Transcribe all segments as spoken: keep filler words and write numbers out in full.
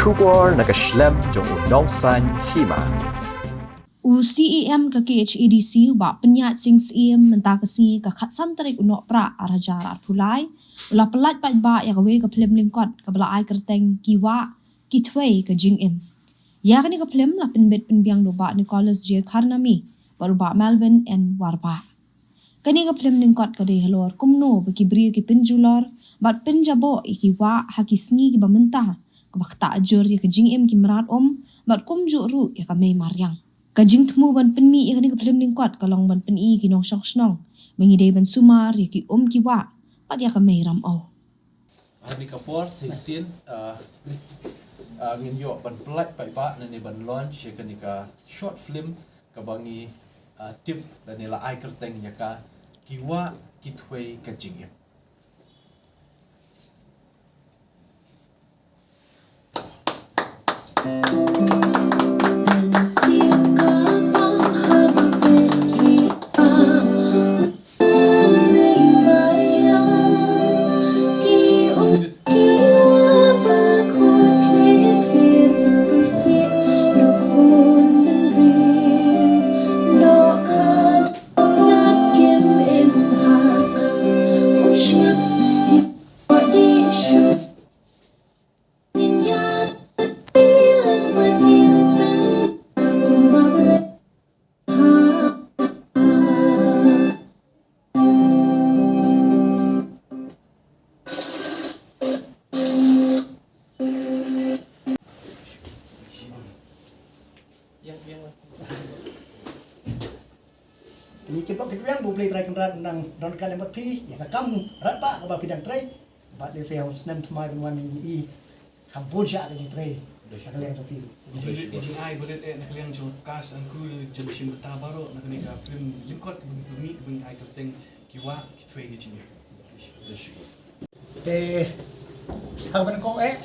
Khubor na ka shlem jong u nongsaiñ hima. U C E M ka K H A D C, u Bah Pyniaid Sing Syiem, mynta ka sngi ka khatsan tarik u Nohprah ar hajar arphew lai, u la pyllait paidbah ïa kawei ka phlim lyngkot kaba la ai kyrteng Ki Wah Ki Thwei Ka Jingim. Ïa kane ka phlim la pynbit pynbiang da u Bah Nicholas J Kharnami bad u Bah Melvin N Warbah. Kane ka phlim lyngkot ka dei halor kumno ba ki briew ki pynjulor bad pynjaboh ïa ki wah ha ki sngi kiba mynta, kaba ktah jur ïa ka jingim ki mrad um bad kumjuh ruh ïa ka mei mariang. Ka jingthmu ban pynmih ïa kane ka phlim lyngkot ka long ban pyni ïa ki nongshong shnong ba ngi dei ban sumar ïa ki um ki wah bad ïa ka mei ram aw. Ha kane ka por sa shisien, ah, ah, ngin ïoh ban pyllait paidbah lane ban launch ïa kane ka short film kaba ngi, ah, tip lane la ai kyrteng ïa ka Ki Wah Ki Thwei Ka Jingim. Ngi kyrpad kyrpad ïa U Blei Trai Kynrad un nang don ryngkat lem bad phi ïa ka kam radbah kaba phi dang trei. Bad lehse ha u snem thymmai ban wan ngi i kham bun sha ka jingtrei na ka liang jong phi. I jing, i jingai ba rit eh na ka liang jong cast and crew jong ka shin bynta baroh na kane ka film lyngkot kaba ngi pynmih kaba ngi ai kyrteng Ki Wah Ki Thwei Ka Jingim. Te ha kaba nyngkong eh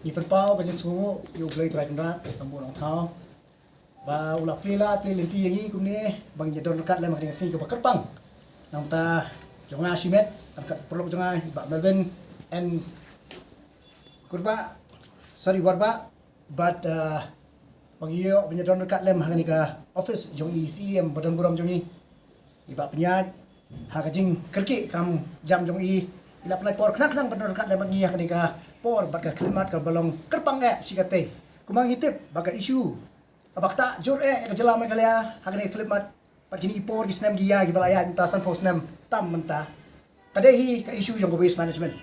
ngi pynpaw ka jingsngewnguh ïa U Blei Trai Kynrad Nongbuh Nongthaw ba u la plie lad plie lynti ïa ngi kumne ba ngin ïa don ryngkat lem ha kane ka sngi kaba kyrpang. Na ka bynta jong nga shimet, ryngkat paralok jong nga i Bah Melvin N Kurbah, sorry, Warbah, bad, ah, ba ngi ïoh ban ïa don ryngkat lem ha kane ka office jong i C E M ba don burom jong i, i Bah Pyniaid, ha ka jingkyrkieh kam jam jong i, i la pynlait por khnang khnang ban don ryngkat lem bad ngi ha kane ka por bad ka khyllipmat kaba long kyrpang eh shi katta. Kumba ngi tip ba ka issue kaba ktah jur eh ka jylla Meghalaya ha kane ka khyllipmat bad kine ki por ki snem ki ïa kiba la ïaid mynta, sanphew snem tam mynta, ka dei hi ka issue jong ka waste management.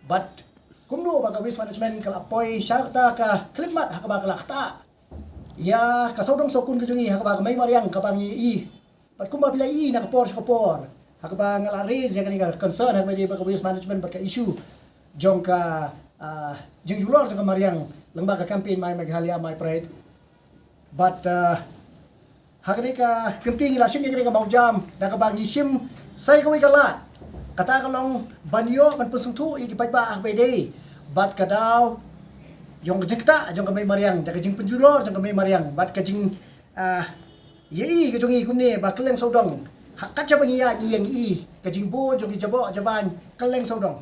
Bad kumno ba ka waste management ka la poi sha kata ka khyllipmat ha kaba ka la ktah ïa ka sawdong sawkun ka jong ngi ha kaba ka mei mariang kaba ngi i. Bad kumba phi la i na ka por sha ka por ha kaba nga la raise ïa kane ka concern ha kaba ïadei bad ka waste management bad ka issue jong ka, ah, jingjulor jong ka mariang lyngba ka campaign My Meghalaya My Pride. Bad, ah, ha kane ka kynti ngi la shim ïa kane ka mawjam da kaba ngi shim sa kawei ka lad, kata ka long ban ïoh ban pynsngewthuh ïa ki paidbah ha kaba ïadei bad ka daw jong ka jingktah jong ka mei mariang, da ka jingpynjulor jong ka mei mariang bad ka jing, ah, ïa i ka jong i kumne ba kylleng sawdong ha kat shaba ngi ïaid ngi ïa ngi i ka jingbun jong ki jaboh jaban kylleng sawdong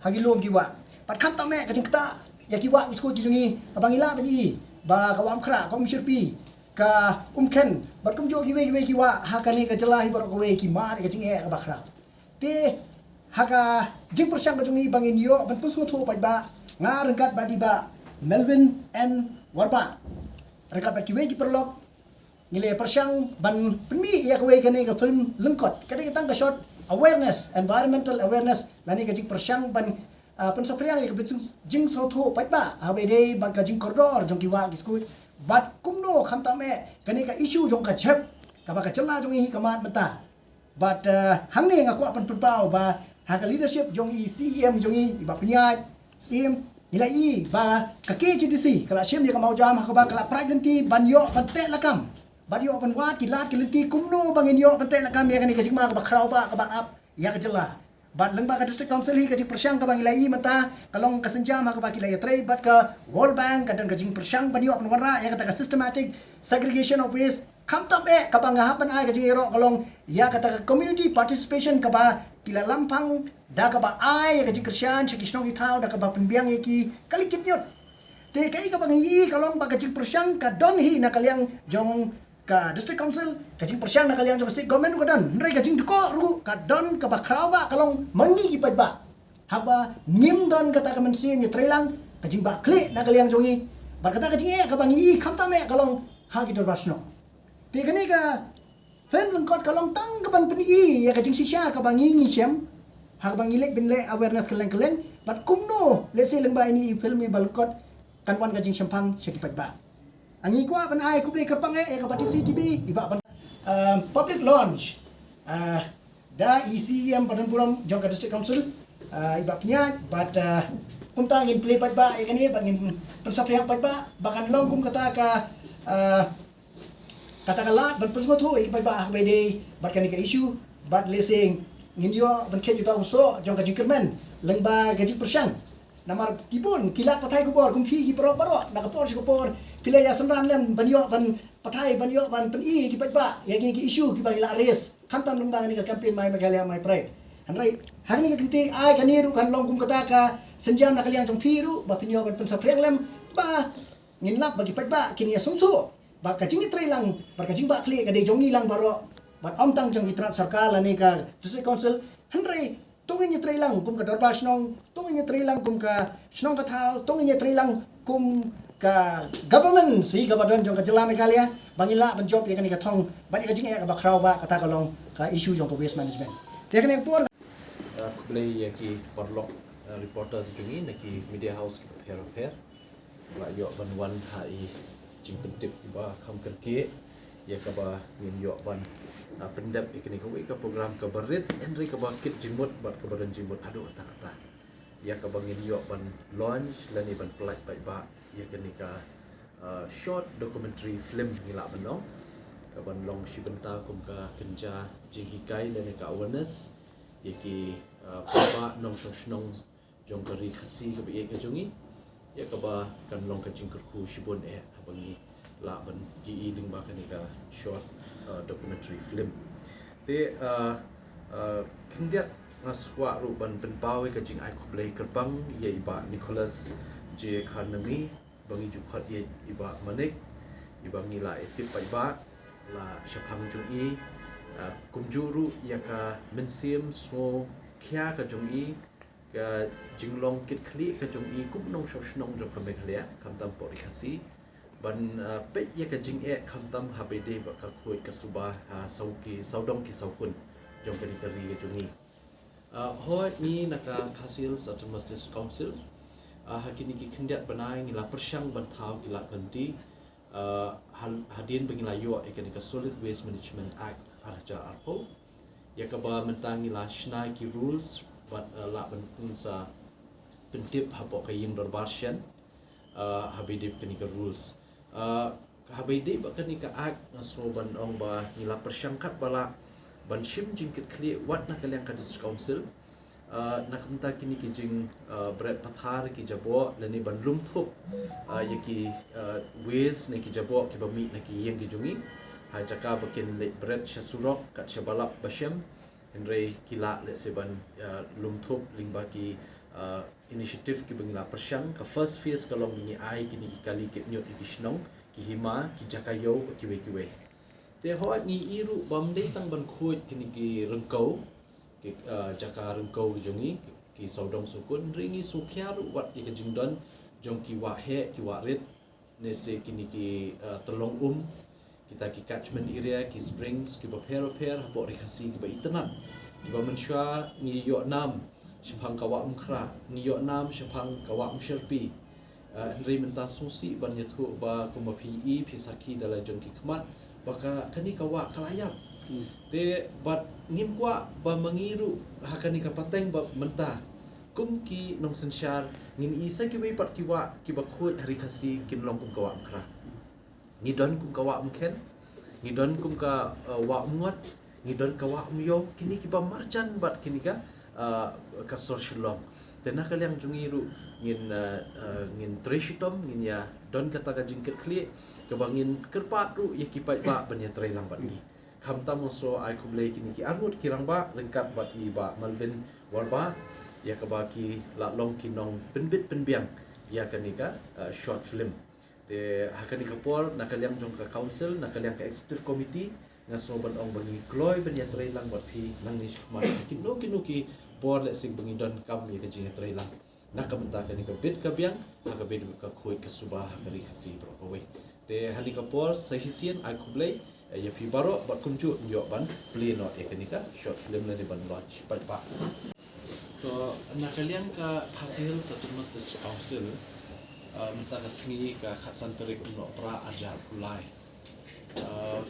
ha ki lum ki wah. Bad khamtam eh ka jingktah ïa ki wah ki skud ki jong i kaba ngi lah ban i ba ka wah Umkhrah, ka Umshyrpi, ka Umkhen bad kumjuh kiwei kiwei ki wah ha kane ka jylla hi baroh kawei ki mad ïa ka jingeh kaba khraw. Te ha ka jingpyrshang ka jong i ba ngin ïoh ban pynsngewthuh paidbah, nga ryngkat bad i Bah Melvin N Warbah ryngkat bad kiwei ki paralok ngi la pyrshang ban pynmih ïa kawei kane ka film lyngkot, ka dei tang ka short awareness, environmental awareness lane ka jingpyrshang ban, ah, pynsaphriang ïa ka jingsngewthuh paidbah ha kaba ïadei bad ka jingkordor jong ki wah ki skud bad kumno khamtam eh kane ka issue jong ka jhep kaba ka jylla jong i hi ka mad mynta. Bad, eh, hangne nga kwah pyn-, pynpaw ba ha ka leadership jong i C E M jong i, i Bah Pyniaid Syiem, ngi la i ba ka K H A D C ka la shim ïa ka mawjam ha kaba ka la pynroi lynti ban ïoh ban teh lakam bad ïoh ban wad ki lad ki lynti kumno ba ngin ïoh ban teh lakam ïa kane ka jingma kaba khraw ba kaba ap ïa ka jylla. Bad lyngba ka District Council hi ka jingpyrshang kaba ngi la i mynta ka long ka sienjam ha kaba ki la ïatrei bad ka World Bank, ka don ka jingpyrshang ban ïoh ban wanrah ïa kata ka systematic segregation of waste. Khamtam eh kaba nga hap ban ai ka jingïaroh ka long ïa kata ka community participation kaba ki la lampang da kaba ai ïa ka jingkyrshan sha ki shnong ki thaw da kaba pynbiang ïa ki kali kit ñiut. Te kaei kaba ngi ïohi ka long ba ka jingpyrshang ka don hi na ka liang jong ka District Council, ka jingpyrshang na ka liang jong ka State Government ruh ka don. Hynrei ka jingdukor ruh ka don kaba khraw bha ka long ma ngi ki paidbah. Haba ngim don kata ka mynsiem ïatreilang, ka jingbakla na ka liang jong ngi. Bad kata ka jingeh kaba ngi ïohi khamtam eh ka long ha ki dorbar shnong. Te kane ka film lyngkot ka long tang ka ban pyni ïa ka jingshisha kaba ngi ngi shem ha kaba ngi leh, ban leh awareness kylleng kylleng. Bad kumno lehse lyngba ine i film iba lyngkot kan wan ka jingshemphang sha ki paidbah. Ngi kwah ban ai khublei kyrpang eh ïa ka Batesi TV iba ban, um, public launch, uh, da i CEM Padanpuram jong ka District Council, uh, iba pynïaid bad, uh, kumta ngin plie paidbah ïa kane bad ngin pynsaphriang paidbah ba kan long kum kata ka, uh, kata ka lad ban pynsngewthuh ïa ki paidbah ha kaba ïadei bad kane ka issue. Bad lehse ngin ïoh ban khet ïa uta u soh jong ka jingkyrmen lyngba ka jingpyrshang. Namar ki bun ki lad pathai khubor kum phi ki paralok baroh, na ka por sha ka por phi la ïa synran lem ban ïoh ban pathai, ban ïoh ban pyni ïa ki paidbah ïa kine ki issue kiba ngi la raise, khamtam lyngba kane ka campaign My Meghalaya My Pride. Hynrei ha kane ka kynti ai kane ruh kan long kum kata ka sienjam na ka liang jong phi ruh ba phin ïoh ban pynsaphriang lem ba ngin lap ba ki paidbah kin ïa sngewthuh ba ka jingïatreilang bad ka jingbakla ka dei jong ngi lang baroh, bad ym tang jong ki tnat sorkar lane ka District Council. Hynrei to ngin ïatreilang kum ka dorbar shnong, to ngin ïatreilang kum ka shnong ka thaw, to ngin ïatreilang kum ka government hi kaba don jong ka jylla Meghalaya ba ngin lah ban jop ïa kane ka thong bad ïa ka jingeh kaba khraw bha, kata ka long ka issue jong ka waste management. Te kane ka por Uh, khublei ïa ki paralok, uh, reporters jong ngi na ki media house kiba pher pher. La ïoh ban wan ha i jingpyntip iba kham kyrkieh ïa kaba ngin ïoh ban, uh, pyndep ïa kane kawei ka program kaba rit, hynrei kaba kit jingmut bad kaba don jingmut haduh katta katta. Ïa kaba ngin ïoh ban launch lane ban pyllait paidbah ïa kane ka, uh, short documentary film ngi lah ban ong. Kaban long shi bynta kum ka kynja jinghikai lane ka awareness ïa ki, uh, paidbah nongshong shnong jong ka ri Khasi kaba ïeit ka jong ngi. Ïa kaba kan long ka jingkyrkhu shibun eh haba ngi lah ban ïohi lyngba kane ka short, uh, documentary film. Te, uh, uh, khyndiat nga kwah ruh ban pynpaw ïa ka jingai khublei kyrpang ïa i Bah Nicholas J Kharnami, ba ngi ju khot ïa i Bah Manik, iba ngi la ïa tip paidbah la shaphang jong i, uh, kumjuh ruh ïa ka mynsiem sngewkhia ka jong i, ka jinglong kitkhlieh ka jong i kum u nongshong shnong jong ka Meghalaya, khamtam hapoh ri Khasi, ban, uh, peit ïa ka jingeh khamtam haba ïadei bad ka khuid ka suba ha saw ki sawdong ki sawkun jong kane ka ri ka jong i. Uh, hooid, ngi na ka Khasi Hills Autonomous District Council, uh, ha kine ki khyndiat bnai ngi la pyrshang ban thaw ki lad lynti, uh, ha, hadien ba ngi la ïoh ïa kane ka Solid Waste Management Act ar hajar arphew. Ïa kaba mynta ngi la shna ki rules bad, uh, lah ban sa pyntip hapoh ka ïing dorbar shen, uh, haba ïadei bad kane ka rules. Uh, haba ïadei bad kane ka act nga sngew ban ong ba ngi la pyrshang katba lah ban shim jingkitkhlieh wat na ka liang ka District Council, uh, na ka bynta kine ki jing, uh, bret pathar ki jaboh lane ban lum thup, uh, ïa ki, uh, waste ne ki jaboh kiba mih na ki ïing ki jong ngi. Ha jaka ba kin leit bret sha surok kat shaba lap ba shem, hynrei ki lah lehse ban, uh, lum thup lyngba ki, uh, initiative kiba ngi la pyrshang. Ka first phase ka long ba ngi ai kine ki kali kit ñiut ïa ki shnong, ki hima, ki jaka ïew bad kiwei kiwei. Te hooid, ngi i ruh ba ym dei tang ban khuid kine ki ryngkew, ki, uh, jaka ryngkew ki jong ngi, ki, ki sawdong sawkun, hynrei ngi sngewkhia ruh wat ïa ka jingdon jong ki wah heh ki wah rit, ne se kine ki, uh, tyllong um, kita ki catchment area, ki springs kiba pher bapher hapoh ri Khasi kiba itynnad, kiba mynshuwa ngi ïoh nam shaphang ka Wah Umkhra, ngi ïoh nam shaphang ka Wah Umshyrpi. Uh, hynrei mynta sngewsih ban ïathuh ba kumba phi i, phi sakhi da la jong ki khmat ba ka, kane ka wah ka la ïap. Hmm. Te bad ngim kwah ba ma ngi ruh ha kane ka pateng ba mynta kum ki nongsynshar ngin i sa kiwei pat ki wah kiba khuid ha ri Khasi kin long kum ka Wah Umkhra. Ngi don kum ka Wah Umkhen, ngi don kum ka, uh, Wah Umngot, ngi don ka Wah Umïew, kine kiba marjan bad kine ka, uh, ka sor Shillong. Te na ka liang jong ngi ruh ngin, uh, uh, ngin trei shitom, ngin ïa don kata ka jingkitkhlieh kaba ngin kyrpad ruh ïa ki paidbah ban ïa treilang bad ngi. Khamtam nga sngew ai khublei kine ki arngut ki rangbah ryngkat bad i Bah Melvin Warbah, ïa kaba ki la long ki nongpynbit pynbiang ïa kane ka, uh, short film. Te ha kane ka por, na ka liang jong ka council, na ka liang ka executive committee, nga sngew ban ong ba ngi kloi ban ïatrei lang bad phi nangne shakhmat, kino kino ki por lehse ba ngi donkam ïa ka jingïatrei lang na ka bynta kane ka bit ka biang, ha kaba ïadei bad ka khuid ka suba ha ka ri Khasi baroh kawei. Te ha kane ka por sa shisien ai khublei ïa phi baroh bad kumjuh ngin ïoh ban plie noh ïa kane ka short film lane ban launch paidbah. To, na ka liang ka Khasi Hills Autonomous District Council, uh, mynta ka sngi ka khatsan tarik u Nohprah arhajar arphew lai. Uh,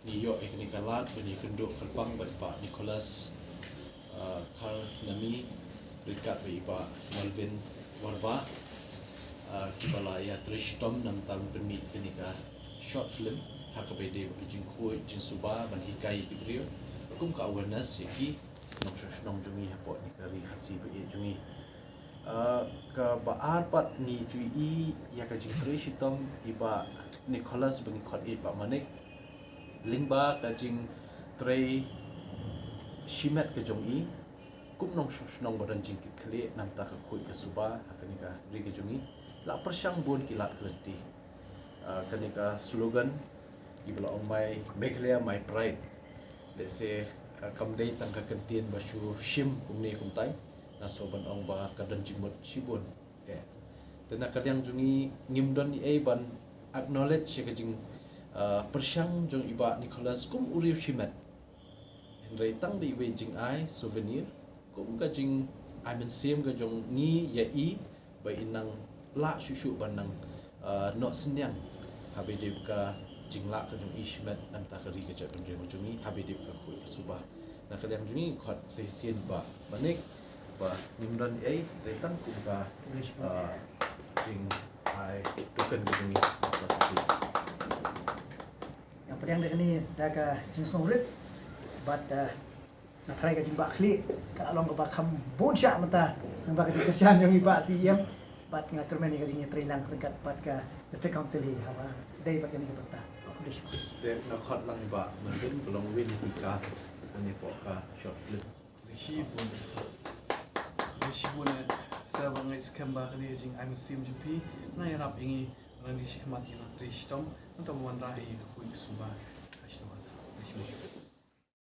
ngi ïoh ïa kane ka lad ban ïakynduh kyrpang bad Bah Nicholas, uh, Kharnami, ryngkat bad i Bah Melvin Warbah, uh, kiba la ïatrei shitom na ka bynta ban pynmih kane ka short film ha kaba ïadei bad ka jingkhuid jingsuba ban hikai ïa ki briew kum ka awareness ïa ki nongshong shnong jong ngi hapoh kane ka ri Khasi ba ïeit jong ngi. Uh, kaba ar pat ngi ju ïohi ïa ka jingtrei shitom i Bah Nicholas ba ngi khot ïa i Bah Manik. Lyngba ka jingtrei shimet ka jong i kum nongshong shnong ba don jingkitkhlieh na ka bynta ka khuid ka suba ha kane ka ri ka jong ngi, la pyrshang bun ki lad ki lynti. Uh, kane ka slogan iba la ong My Meghalaya My Pride. Lehse, uh, kam dei tang ka kyntien ba shu shim kumne kumtai, nga sngew ban ong ba ka don jingmut shibun. Eh. Te na ka liang jong ngi ngim don ei ei ban acknowledge ïa ka jing, uh, pyrshang jong i Bah Nicholas kum u riew shimet. Hynrei tang da iwei i jingai souvenir kum ka jingai mynsiem ka jong ngi ïa i ba i nang lah shuh shuh ban nang, uh, noh synñiang ha kaba ïadei bad ka jinglah ka jong i shimet na ka bynta ka ri ka jaitbynriew ka jong ngi ha kaba ïadei bad ka khuid ka suba. Na ka liang jong ngi khot sa shisien Bah Manik ba ngim don ei ei, dei tang kum ka, uh, jingai token ka jong ngi. Nga pdiang da kane da ka jingsngewrit bad, uh, nga tharai ka jingbahkhlieh ka la long kaba kham bun shah mynta lyngba ka jingkyrshan jong i Bah C E M. Bad nga kyrmen ïa ka jingïatreilang ryngkat bad ka District Council hi haba dei bad kane ka bynta. Khublei shibun. Te nga khot lang i Bah Melvin ba long uwei na ki cast hangne hapoh ka short film. Khublei shibun. Khublei shibun, eh, sir, ba nga ngeit skhem ba kane ka jingai mynsiem jong phi kan ïarap ïa ngi, ngi nang dei shakhmat, ngi nang trei shitom, nangta ban wanrah ïa ka khuid ka suba ha shnong. Khublei shibun.